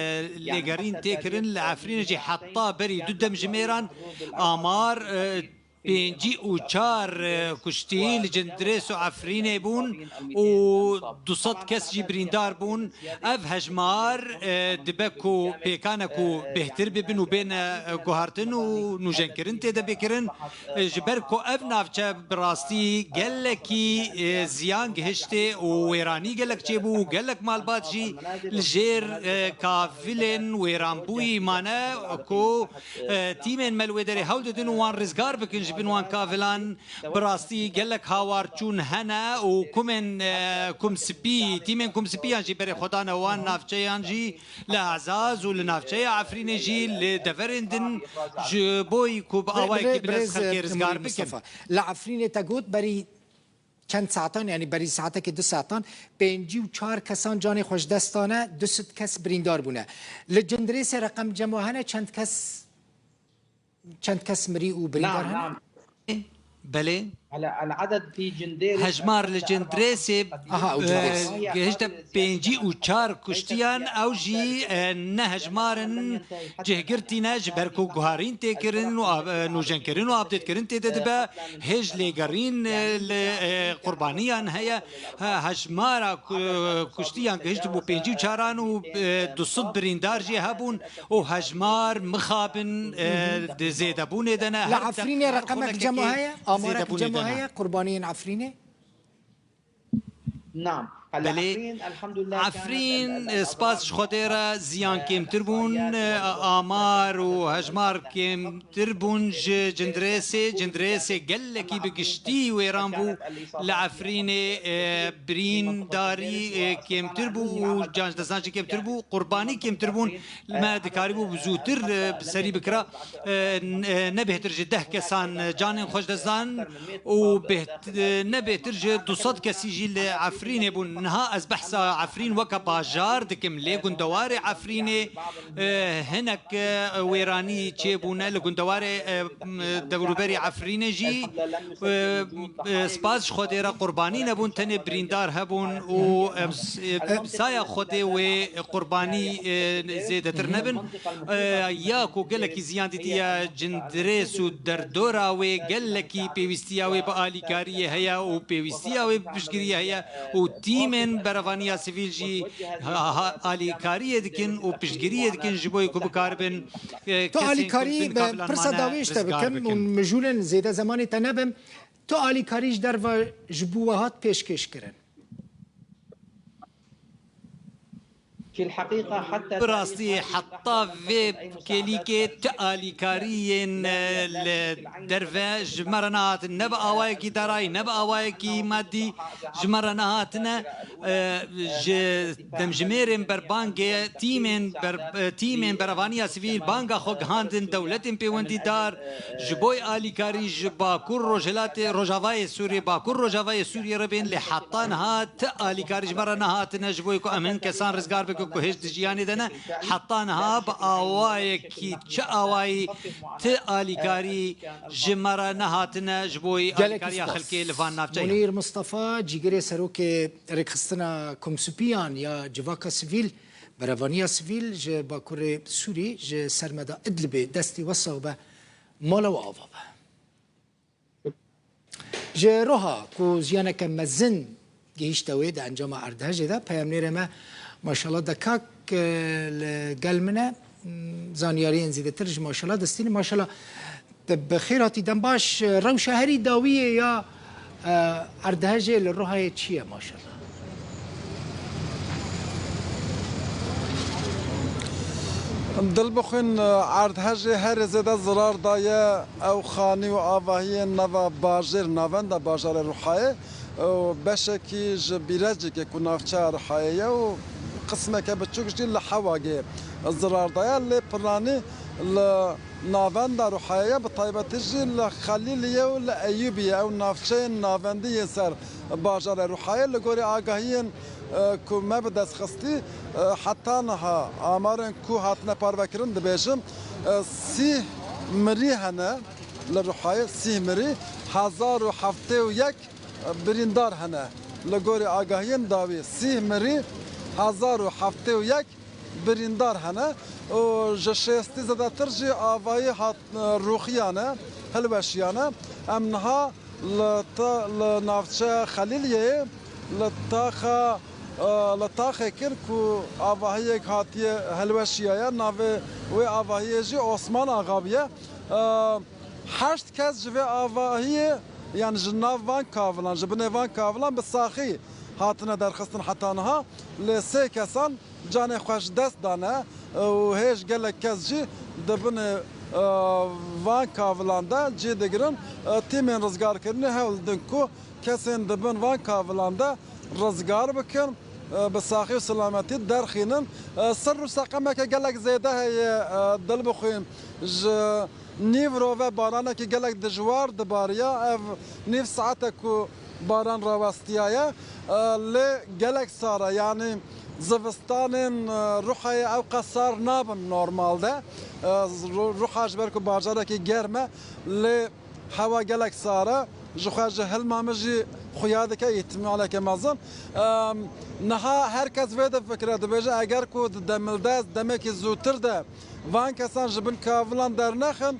lêgerîn tê kirin, li Efrînê jî heta berî du demjimêran amar, e, pêncî û çar, e, kuştî li Cindirês û Efrînê bûn û du sed kes jî birîndar bûn. Ev hejmar, e, dibe ku pêkane ku bêhtir bibin û bêne, e, guhartin û nûjenkirin tê de bêkirin. E, ji ber ku ev navçe bi rastî gelekî, e, ziyan gihiştê û wêranî gelek çêbû û gelek malbat jî li jêr, e, kavilên wêranbûyî mane ku e, tîmên me li wê derê hewl didin û wan rizgar bikin ji bin wan kavilan. Bi rastî gelek hawar çûn hene û kumên, e, kumsipî, tîmên kumsipiyan jî berê xwe dane wan navçeyan jî li Ezaz û li navçeya Efrînê jî li deverên din ji bo ku bi awayekî bi dest xelkê rizgar bikin. Li Efrînê te got berî çend saetan, yanî berî saetekê du saetan, pêncî û çar kesan canê xwe ji dest dane, du sed kes birîndar bûne. Li Cindirêsê reqem cem we hene, çend kes, çend kes mirî û birîndar hene? Belê. Hejmar li Cindirêsê, aha, ew Cindirês, e, gihişte pêncî û çar kuştiyan, ew jî, e, ne hejmar in cihgirtî ne, ji ber ku guharîn tê kirin û av-, e, nûjenkirin û updatekirin tê de dibe. Hêj lêgerîn, e, li, e, qurbaniyan heye. Ha, hejmara ku-, kuştiyan gihiştibû pêncî û çaran û, e, du sed birîndar jî hebûn û hejmar mixabin, e, di zêdebûnê de ne. Li Efrînê reqemek cem heye? Amarek cem heye? Qurbaniyên Efrînê? Belê. Efrîn, e, spas ji Xwedê re ziyan kêmtir bûn, e, amar û hejmar kêmtir bûn ji Cindirêsê. Cindirêsê gelekî bi giştî wêran bû. Li Efrînê, e, birîndarî, e, kêmtir bû û can ji destan jî kêmtir bû. Qurbanî kêmtir bûn. Me dikarîbû bi zûtir, e, bi serî bikira, e, n-, e, ne bêhtir ji deh kesan, e, canên xwe ji dest dan û bêht-, e, ne bêhtir ji du sed kesî jî li Efrînê bûn. Niha ez behsa Efrîn weke bajar dikim, lê gundewarê Efrînê, e, hinek, e, wêranî çêbûne. Li gundewarê, e, m-, dewrûberî Efrînê jî, e, e, spas ji Xwedê re qurbanî nebûn, tenê birîndar hebûn û, e, s-, e, saya Xwedê wê qurbanî, e, zêdetir nebin. E, ya ku gelekî ziyan dîtiye Cindirês û derdora wê, gelekî pêwîstiya wê bi alîkariyê heye û pêwîstiya wê bi piştgiriyê heye û tîmên berevaniya sivîl jî ha, ha, alîkariyê dikin û piştgiriyê dikin ji bo ku bikaribin, e, Tu kesên ku alîkarî bin bi kavilan pirsa mane dawî ji te rizgar bikim û bikin. Mijûlên zêde zemanê te nebim. Tu alîkarî ji derve ji bo we hat pêşkêş kirin? Bi rastî heta vê kêlîkê ti alîkariyên, e, li derve ji me re nehatin, ne bi awayekî darayî, ne bi awayekî madî ji me re nehatine. E, ji demjimêrên berbangê tîmên ber-, e, tîmên berevaniya sivîl banga xwe gihandin dewletên pêwendîdar, ji bo alîkarî ji Bakur Rojhilatê, Rojavayê Sûriyê, Bakur Rojavayê Sûriyê re bên, lê heta niha ti alîkarî ji me re nehatine ji bo ku em hin kesan rizgar bikin ku hêj di jiyanê de ne. Heta niha bi awayekî, çi awayî, ti alîkarî ji me re nehatine ji bo alîkariya xelkê li van navçeyê. Munîr Mistefa, cîgirê serokê rêkxistina Komsupiyan ya Civaka Sivîl, Berevaniya Sivîl ji Bakurê Sûrî, ji Sermeda Idlibê, destî we sax be, mala we ava be. Ji roha ku ziyaneke mezin gihîşte wê di encama erdhejê de, peyamnêrê me, maşallah, dekak, e, li gel min e, m, zanyariyên zêdetir ji maşallah distînin. Maşallah, bi, bi xêr hatî, dem baş. Rewşa herî dawiyê ya, Erdhejê li Ruhayê çi ye maşallah? Dil bixwîn, erdhejê herê zêde zirar daye ew xanî û avahiyên nava bajêr, navenda bajarê Ruhayê û beşekî ji Bîrecikê ku navçeya Ruhayê ye û qismeke biçûk jî li Hewagê zirar daye. Lê piranî li navenda Ruhayê ye, bi taybetî jî li Xelîliyê û li Eyûbiyê, ew navçeyên navendî yên ser bajarê Ruhayê. Li gorî agahiyên, e, ku me bi dest xistî, e, heta niha amarên ku hatine parvekirin dibêjin, e, sîh mirî hene li Ruhayê, sîh mirî, hezar û heftê û yek birîndar hene. Li gorî agahiyên dawî, sîh mirî, hezar û heftê û yek birîndar hene û ji şêstî zêdetir jî avayî hat, rûxiyane, hilweşiyane. Em niha li ta-, li navçeya Xelîliyeyê li taxa, li taxê kir ku avahiyek hatiye hilweşiyaye. Navê wê avahiyê jî Osman Axa bûye. Heşt kes ji vê avahiyê, yani ji nav van kavilan, ji binê van kavilan bi saxî hatine derxistin heta niha. Lê sê kesan canê xwe ji dest dane û hêj gelek kes jî di binê, e, van kavilan de cî digirin. E, tîmên rizgarkirinê hewl didin ku kesên di bin van kavilan de rizgar bikin, e, bi saxî û silametî derxînin. E, sir û seqemeke gelek zêde heye, e, dil bixwîn ji nîv rove baranekî gelek dijwar dibariya. Ev nîv saete ku baran rawestiyaye, e, lê gelek sar e. Yanî zivistanên, e, Ruhayê ew qas sar nabin normalde. E, Ru-, Ruha ji ber ku bajarekî germ e, lê hewa gelek sar e. Ji xwe ji hilma min jî xuya dike, îhtimaleke mezin. E, niha her kes vê difikire, dibêje eger ku di demildest demekî zûtir de van kesan ji bin kavilan dernexin,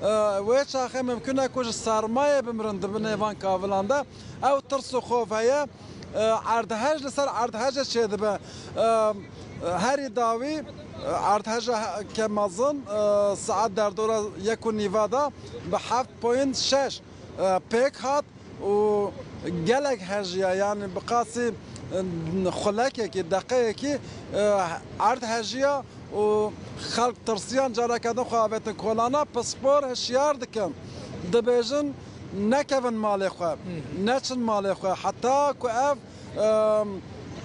e, wê çaxê mimkun e ku ji sermayê bimirin di binê van kavilan de. Ew tirs û xof heye. E, erdhej li ser erdhejê çêdibe. E, herî dawî, e, erdhejeke mezin, e, saet derdora yek û nîva de bi heft point şeş, e, pêk hat û gelek hejiya, yani bi qasî, e, xulekekî, deqeyekî, e, erd hejiya û xelk tirsiyan, careke din xwe avêtin kolana. Pispor hişyar dikin, dibêjin nekevin malê xwe, neçin malê xwe, heta ku ev, e,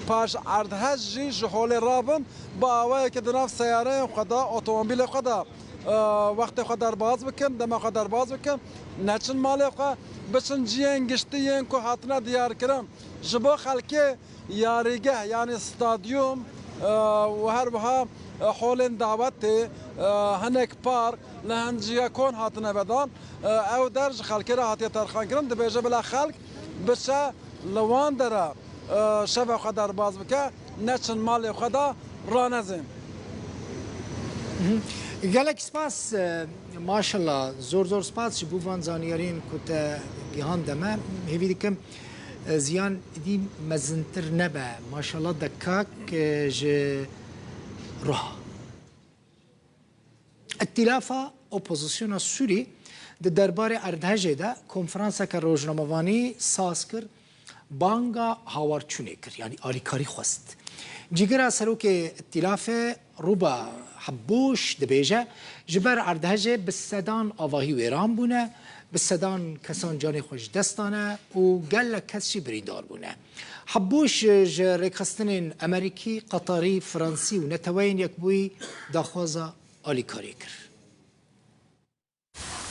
paş erdhej jî ji holê rabin, bi awayekî di nav seyareyên xwe de, otomobîlê xwe de, e, wextê xwe derbaz bikin, dema xwe derbaz bikin, neçin malê xwe, biçin ciyên giştî yên ku hatine diyarkirin ji bo xelkê yarîgeh, yanî stadyum, e, û her wiha, e, holên dawetê, e, hinek park, li hin ciya kon hatine vedan. E, ew der ji xelkê re hatiye terxankirin, dibêje bila xelk biçe li wan dera, e, şeva xwe derbaz bike, neçin malê xwe de ranezên. Gelek spas, e, maşallah, zor zor spas ji bo van zaniyariyên ku te gihande me. Hêvî dikim, e, ziyan dî mezintir nebe. Maşallah dekak, e, ji Ruha. Îtîlafa Opozisyona Sûrî di derbarê erdhejê de konferanseke rojnamevanî saz kir, banga hawarçûnê kir, yanî alîkarî xwest. Cîgira serokê Îtîlafê Rûba Hebbûş dibêje, ji ber erdhejê bi sedan avahî wêran bûne, bi sedan kesan canê xwe ji dest dane û gelek kes jî birîndar bûne. Hebbûş ji rêkxistinên Amerîkî, Qetarî, Fransî û Neteweyên Yekbûyî daxwaza alîkariyê kir.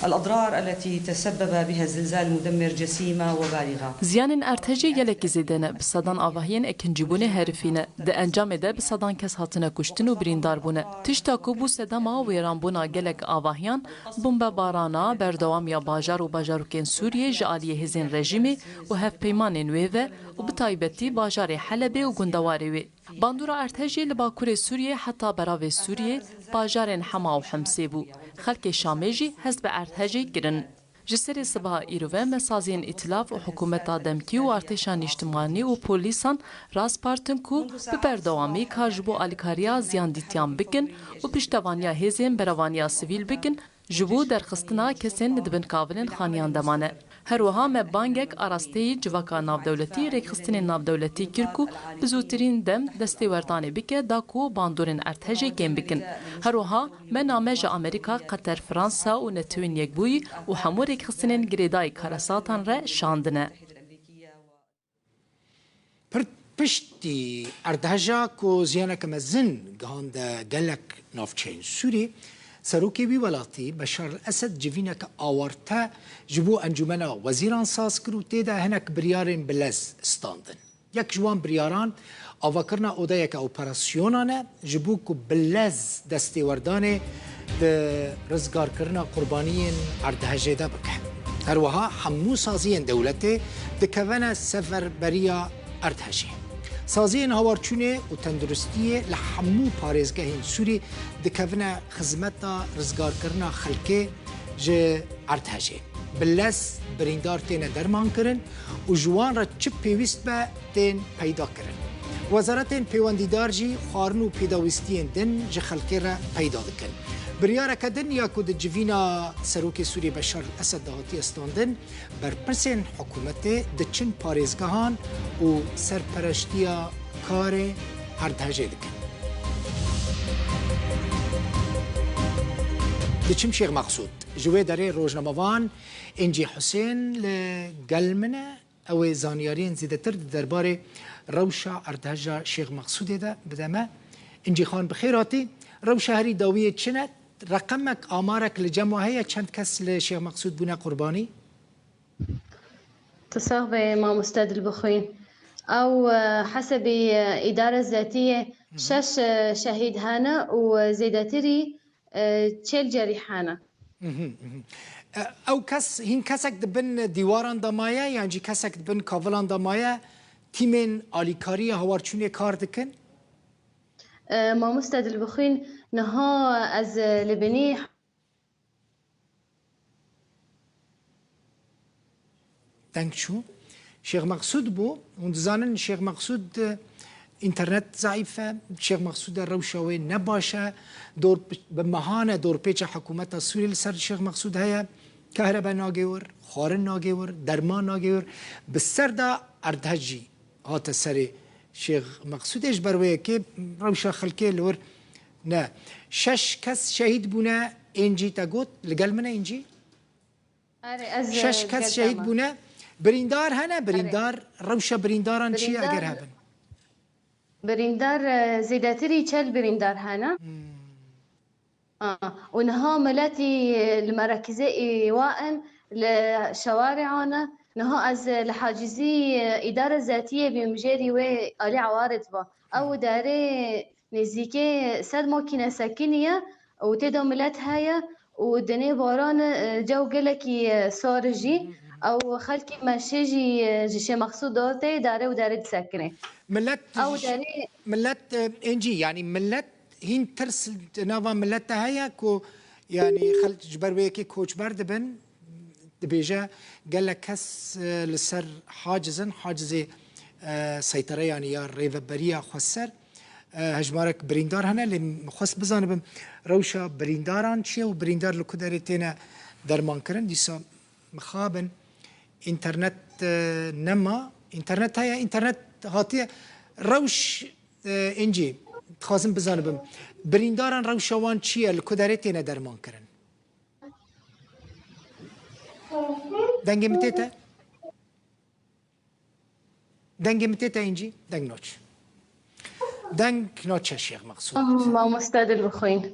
الأضرار التي تسبب بها الزلزال المدمر جسيمة وبالغة. Ziyanên erdhejê gelekî zêde ne, bi sedan avahiyên ekincîbûnê herifî ne. Di encamê de bi sedan kes hatine kuştin û birîndar bûne. Tişta ku bû sedema wêranbûna gelek avahiyan, bombebarana berdewam ya bajar û bajarokên Sûriyê ji aliyê hêzên rejîmê û hevpeymanên wê ve û bi taybetî bajarê Helebê û gundewarê wê. Bandora erdhejê li bakurê Sûriyê heta beravê Sûriyê, bajarên Hema û Himsê bû. Xelkê Şamê jî hest bi erdhejê kirin. Ji serê sibaha îro ve me saziyên îtilaf û hikûmeta demkî û artêşa nîştimanî û polîsan raspartin ku bi berdewamî kar ji bo alîkariya ziyandîtiyan bikin û piştevaniya hêzên berevaniya sivîl bikin, ji bo derxistina kesên li dibin kavilên xaniyan de mane. Her wiha me bangek arasteyî civaka navdewletî, rêkxistinên navdewletî kir ku bi zûtirîn dem destêwerdanê bike da ku bandorên erdhejê kêm bikin. Her wiha me name ji Amerîka, Qeter, Fransa û Netewên Yekbûyî û hemû rêkxistinên girêdayî karesatan re şandine. Pir piştî erdheja ku ziyaneke mezin gihande gelek navçeyên Sûrî, serokê wî welatî Beşar el Esed civîneke awarte ji bo Encûmena Wezîran saz kir û tê de hinek biryarên bi lez standin. Yek ji wan biryaran avakirina odeyeke operasyonan e, ji bo ku bi lez destêwerdanê di rizgarkirina qurbaniyên erdhejê de bike. Her wiha hemû saziyên dewletê dikevine seferberiya erdhejê. Saziyên hawarçûnê û tenduristiyê li hemû parêzgehên Sûrî dikevine xizmeta rizgarkirina xelkê ji erdhejê. Bi lez birîndar têne dermankirin û ji wan re çi pêwîst be tên peyda kirin. Wezaretên pêwendîdar jî xwarin û pêdawîstiyên din ji xelkê re peyda dikin. Biryareke din ya ku di civîna Serokê Sûriyê Beşar el Esed de hatiye standin, berpirsên hikûmetê diçin parêzgehan û serpereştiya karê erdhejê dikin. Diçim Şêx Mexsûd. Ji wê derê rojnamevan Încî Husên li gel min e. Ew ê zanyariyên zêdetir di derbarê rewşa erdheja Şêx Mexsûdê de bide me. Încî Xan, bi xêr hatî. Rewşa herî dawiyê çi ne? Reqemek, amarek li cem we heye? Çend kes li Şêx Mexsûd bûne qurbanî? Tu sax be, mamoste Dilbixwîn. Ew, e, hesebî, e, îdare zetiyê Hı hı. şeş, e, şehîd hene û zêdetirî, e, çêl cerîh hene. Mhm, mhm. E, ew kes, hîn kesek di bin dîwaran de maye, yan jî kesek di bin kavilan de maye, tîmên alîkariyê hawarçûnê kar dikin? E, mamoste Dilbixwîn, niha ez, e, li binî Deng çû. Şêx Mexsûd bû. Hûn dizanin Şêx Mexsûd, e, înternet zeîf e. Şêx Mexsûd e rewşa wê ne baş e. Dor, bi mehan e dorpêça hikûmeta Sûriyê li ser Şêx Mexsûd heye. Kehrebe nagê wir, xwarin nagê wir, derman nagê wir. Bi ser de erdhej jî hate serê Şêx Mexsûdê, ji ber wê yekê rewşa xelkê li wir ne. Şeş kes şehîd bûne, Încî te got, li gel min e Încî? Erê, ez, Şeş e, kes gel şehîd te me. bûne. Birîndar hene, Erê. birîndar, rewşa birîndaran çi ye eger Birîndar hebin? Birîndar, e, zêdetirî çel birîndar hene. Hmm. A, û niha miletî li merekizê îwa in, li şewarê ane. Niha ez li hacizî îdare zetiyê bîm, jêrî wê alî ewarê diba. Ew derê nêzîkê sed makîne sekiniye û tê de milet heye û dinê baran, e, cew gelekî, e, sar jî. Ew xelkî meşê jî, e, ji Şêx Mexsûd datê, dare û derê disekine. Milet Ew ji-, derê milet, e, Încî, yanî milet Hîn tirs di nava milet de heye ku, yanî, xelk ji ber wê yekê koçber dibin, dibêje gelek kes, e, li ser haciz in, hacizê, e, seytere, yanî ya rêveberiya xweser, e, hejmarek birîndar hene, lê min xwest bizanibim rewşa birîndaran çi ye û birîndar li ku derê têne dermankirin. Dîsa mixabin, înternet, e, nema. Înternet heye, înternet hatiye. Rewş, e, Încî, dixwazim bizanibim, birîndaran rewşa wan çi ye, li ku derê têne dermankirin? Dengê min tê te? Dengê min tê te Încî? Deng naçe. Deng naçe Şêx Mexsûd. Mamoste Dilbixwîn.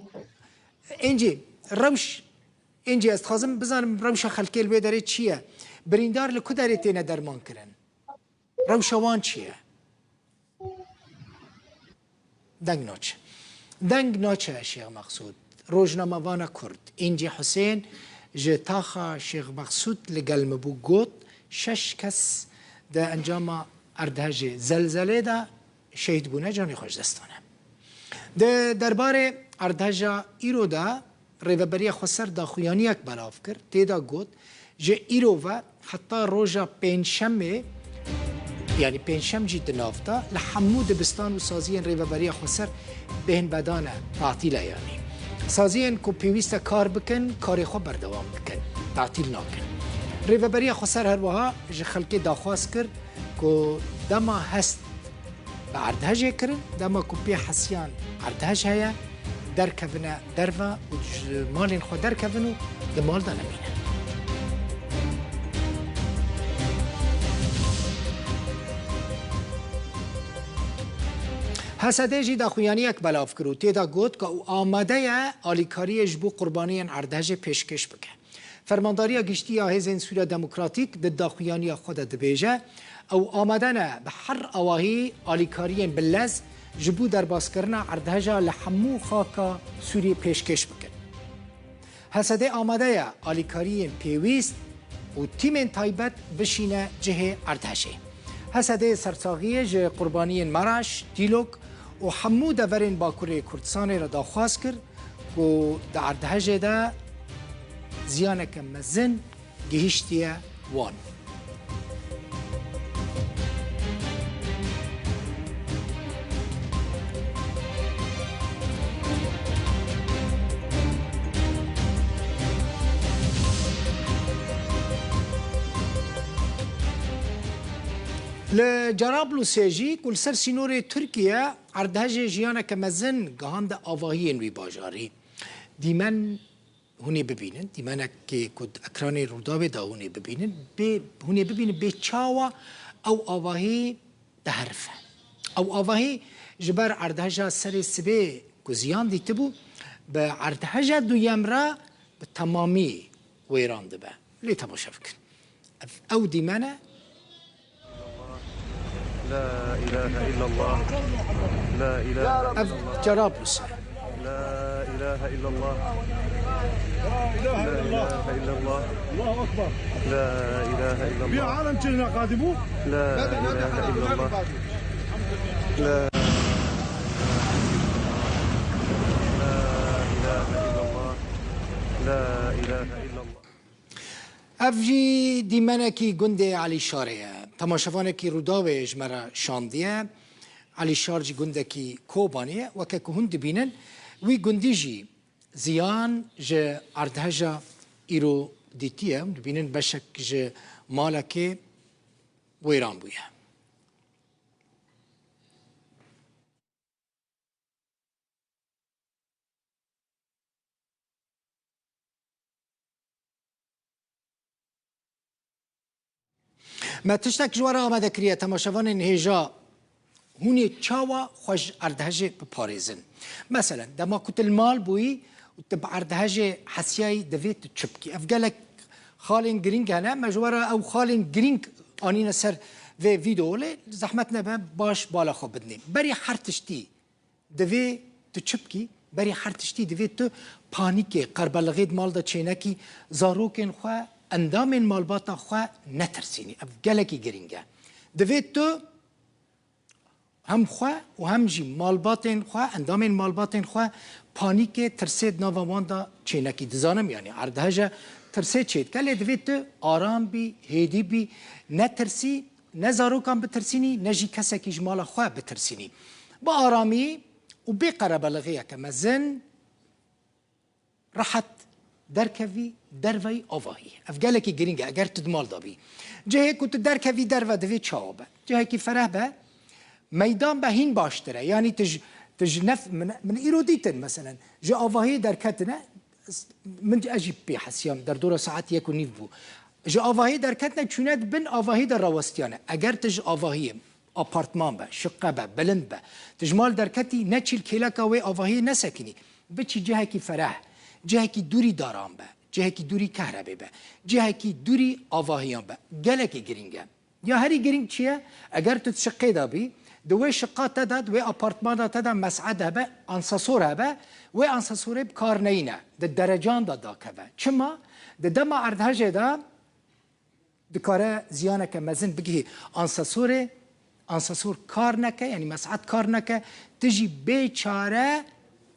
Încî, rewş, Încî, ez dixwazim bizanim rewşa xelkê li wê derê çi ye? Birîndar li ku derê têne dermankirin? Rewşa wan çi ye? Deng naçe. Deng naçe Şêx Mexsûd. Rojnamevana Kurd Încî Husên ji taxa Şêx Mexsûd li gel min bû, got, şeş kes di encama erdhejê, zelzelê de şehîd bûne, canê xwe ji dest dane. Di derbarê erdheja îro de Rêveberiya Xweser daxuyaniyek belav kir, tê de got, ji îro ve heta roja Pêncşemê, yanî Pêncşem jî di nav de, li hemû dibistan û saziyên Rêveberiya Xweser bêhnvedan e, tatîl e yanî. Saziyên ku pêwîst e kar bikin, karê xwe berdewam dikin, tatîl nakin. Rêveberiya Xweser her wiha ji xelkê daxwaz kir ku dema hest bi erdhejê kirin, dema ku pê hesiyan erdhej heye, derkevine derve û ji malên xwe derkevin û di mal de nemînin. H S D jî daxuyaniyek belav kir û tê de got ku ew amade ye alîkariyê ji bo qurbaniyên erdhejê pêşkêş bike. Fermandariya Giştî ya Hêzên Sûriya Demokratîk di daxuyaniya xwe de dibêje, ew amade ne bi her awahî alîkariyên bi lez ji bo derbaskirina erdheja li hemû xaka Sûriyê pêşkêş bikin. H S D amade ye alîkariyên pêwîst û tîmên taybet bişîne cihê erdhejê. H S D sersaxiyê ji qurbaniyên Maraş, Dîlok û hemû deverên Bakurê Kurdistanê re daxwaz kir ku di erdhejê de ziyaneke mezin gihîştiye wan. Li Cerablusê jî ku li ser sînorê Tirkiye erdhejê jiyaneke mezin gihande avahiyên wî bajarî. Dîmen hûn ê bibînin, dîmenekê ku di ekranê Rûdawê de hûn ê bibînin, bê, hûn ê bibînin bê çawa ew avahî diherife. Ew avahî ji ber erdheja serê sibê ku ziyan dîtibû, bi erdheja duyem re bi temamî wêran dibe. Lê temaşe bikin. Ev, ew dîmen e. لا إله إلا الله. لا إله إلا الله. Ev Cerablus e. لا إله إلا الله. لا إله إلا الله. الله أكبر. لا إله إلا في الله. عالم كنا قادمون. لا إله إلا الله. لا. لا إله إلا الله. لا إله إلا الله. Ev jî dîmenekî gundê Elîşarê ye. Temaşevanekî Rûdawê ji me re şandiye. Elîşar jî gundekî Kobanê ye. Weke ku hûn dibînin, wî gundî jî ziyan ji erdheja îro dîtiye. Hûn dibînin beşek ji malekê wêran bûye. Me tiştek ji we re amade kiriye, temaşevanên hêja, hûn ê çawa xwe ji erdhejê biparêzin? Meselen, dema ku tu li mal bûyî û tu bi erdhejê hesiyayî, divê tu çi bikî? Ev gelek xalên girîng hene, me ji we re ew xalên girîng anîne ser vê vîdeoyê, lê zehmet nebe baş bala xwe bidinê. Berî her tiştî divê tu çi bikî? Berî her tiştî divê tu panîkê, qerbelixê di mal de çênekî, zarokên xwe, endamên malbata xwe netirsînî. Ev gelekî girîng e. Divê tu hem xwe û hem jî malbatên xwe, endamên malbatên xwe panîkê, tirsê di nava wan de çênekî. Dizanim, yanî erdheje tirsê çêdike, lê divê tu aram bî, hêdî bî, netirsî, ne zarokan bitirsînî, ne jî kesekî ji mala xwe bitirsînî. Bi aramî û bê qerebelixiyeke mezin rehet derkevî derveyî avahî. Ev gelekî girîng e, eger tu di mal de bî. Cihê ku tu derkevî derve divê çawa be? Cihekî fereh be, meydan be, hîn baştir e. Yanî tu ji, tu ji nef-, min, min îro dîtin, meselen, ji avahiyê derketine, min, ez jî pê hesiyam, derdora saet yek û nîv bû. Ji avahiyê derketine, çûne di bin avahî de rawestiyane. Eger tu ji avahiyê, apartman be, şiqe be, bilind be, tu ji mal derketî, neçî li kêleka wê avahiyê nesekinî. Biçî cihekî fereh, cihekî dûrî daran be, cihekî dûrî kehrebê be, cihekî dûrî avahiyan be. Gelekî girîng e. Ya herî girîng çi ye? Eger tu di şiqê de bî, di wê şiqa te de, di wê apartmana te de mes'ed hebe, ansasor hebe, wê ansasorê bi kar neyne, di derecan de dakeve. Çima? Di dema erdhejê de dikare ziyaneke mezin bigihî ansasorê, ansasor kar neke, yanî mes'ed kar neke, tu jî bê çare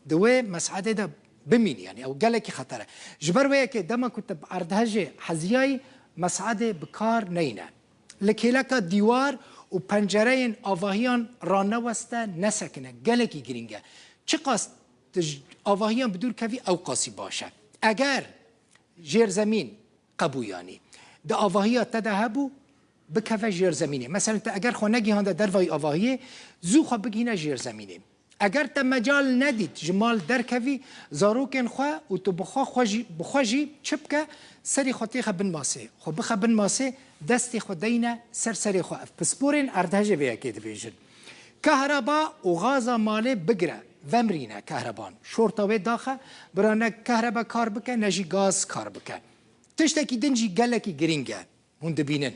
di wê mes'edê de bimînî, yanî ew gelekî xeter e. Ji ber wê yekê dema ku tu bi erdhejê heziyayî, mes'edê bi kar neyne. Li kêleka dîwar û pencereyên avahiyan raneweste, nesekine, gelekî girîng e. Çiqas tu ji avahiyan bi dûr kevî, ew qasî baş e. Eger jêrzemîn qebûyanî, di avahiya te de hebû, bikeve jêr zemînê. Mesela te eger xwe negihande dervayî avahiyê, zû xwe bigihîne jêr zemînê. Eger te mecal nedît ji mal derkevî, zarokên xwe û tu bi xwe, xwe jî, bi xwe jî çi bike, serê xwe têxe bin masê. Xwe bixe bin masê, destê xwe deyne ser serê xwe. Ev pisporên erdhejê vê yekê dibêjin. Kehreba û gaza malê bigire, vemirîne kehreban. Şorta wê daxe, bira ne kehrebe kar bike, ne jî gaz kar bike. Tiştekî din jî gelekî girîng e. Hûn dibînin.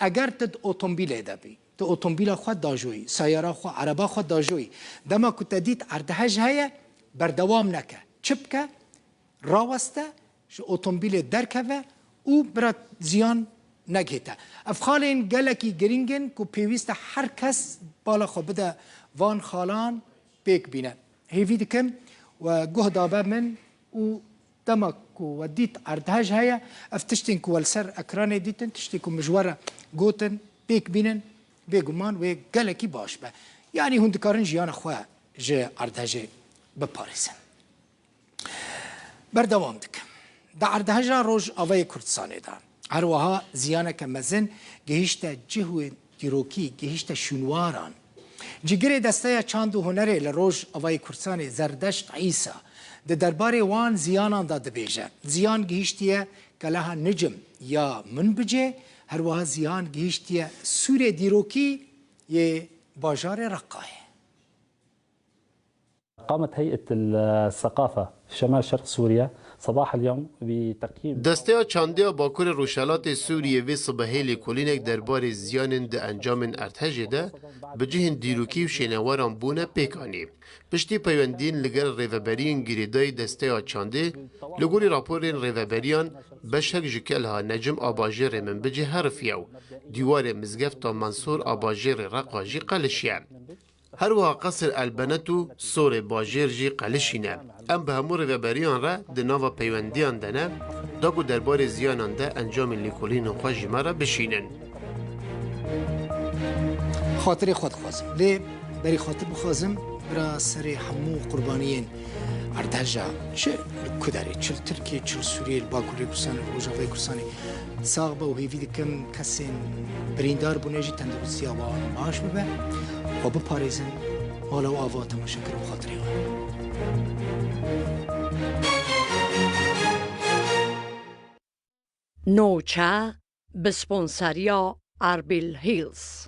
Eger tu di otomobîlê de bî, tu otomobîla xwe dajoyî, sayara xwe, ereba xwe dajoyî, dema ku te dît erdhej heye, berdewam neke. Çi bike? Raweste, ji otomobîlê derkeve û bira ziyan negihîte. Ev xalên gelekî girîng in ku pêwîst e her kes bala xwe bide van xalan pêk bîne. Hêvî dikim we guh dabe min û dema ku we dît erdhej heye, ev tiştên ku we li ser ekranê dîtin, tiştê ku min ji we re gotin, pêk bînin, bêguman wê gelekî baş be. Yanî hûn dikarin jiyana xwe ji erdhejê biparêzin. Berdewam dikim. Di erdheja Rojavayê Kurdistanê de her wiha ziyaneke mezin gihîşte cihên dîrokî, gihîşte şûnwaran. Cîgirê Desteya Çand û Hunerê li Rojavayê Kurdistanê Zerdeşt Îsa di derbarê wan ziyanan de dibêje, ziyan gihîştiye keleha Nicim ya Minbicê, her wiha ziyan gihîştiye sûrê dîrokî yê bajarê Reqayê. قامت هيئة الثقافة في شمال شرق سوريا صباح اليوم بتقييم. Desteya Çandê ya Bakurê Rojhelatê Sûriyê vê sibehê lêkolînek derbarê ziyanên di encamên erdhejê de bi cihên dîrokî û şêneweran bûne pêk anî. Piştî peywendiyên li gel rêveberiyên girêdayî Desteya Çandê, li gorî raporên rêveberiyan, beşek ji keleha Necim a bajêrê Minbicê herifiye û dîwarê mizgefta Mensûr a bajêrê Reqa jî qelişiye. Her wiha Qesr Elbenet û Sorê bajêr jî qelişî ne. Em bi hemû rêveberiyan re di nava peywendiyan de ne, da ku derbarê ziyanan de encamên lêkolînên xwe ji me re bişînin. Xatirê xwe dixwazim. Lê berî xatir bixwazim, bira serê hemû qurbaniyên erdheja, çi li ku derê, çi li Tirkiyê, çi li Sûriyê, li Bakurê Kurdistanê, li Rojavayê Kurdistanê, sax be û hêvî dikim kesên birîndar bûne jî tenduristiya wan baş bibe. Xwe biparêzin, mala û ava temaşeker û xatirê wan. Nûçe, bi sponseriya Erbil Hills.